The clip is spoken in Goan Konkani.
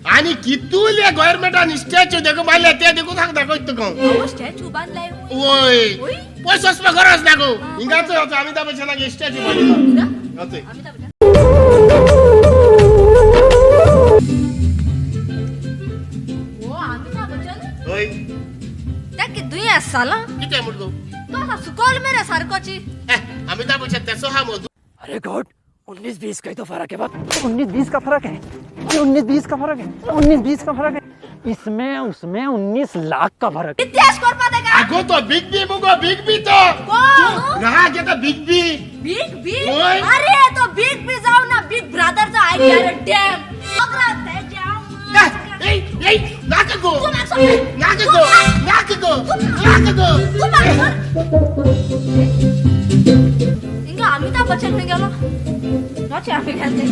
आणि कितूले गव्हर्नमेंटान स्टॅच्यू देखो बांदले ते देखून सांग दाखयत तुका. स्टॅच्यू बांदलाय? वय. वय. पयस वचपा गरज ना गो, हिंगाच अमिताभ बच्चनाक स्टॅच्यू बांदिल्लो. हिंगा? हय. अमिताभ बच्चन. ओ अमिताभ बच्चन. हय. त्या कितूय आसाला. कितें म्हण गो? तो असा सुकोल मेरे सारकोची. अमिताभ बच्चन तेसो हा मो. अरे गॉड, 19-20 का ही तो फर्क है बाप. 19-20 का फर्क है, 19-20 का फर्क है, 19-20 का फर्क है. इसमें उसमें 19 लाख का फर्क है. इतिहास करपा तेका. आगो तो बिग बी मुगो, बिग बी तो. कोण? ना घेता बिग बी. Big B? वय. अरे तो बिग बी जाऊ ना बिग ब्रदरचा I guarantee. नाका गो, नाका गो, नाका गो, नाका गो. हिंगा अमिताभ बच्चन खंय गेलो? नोचे आमी घालते.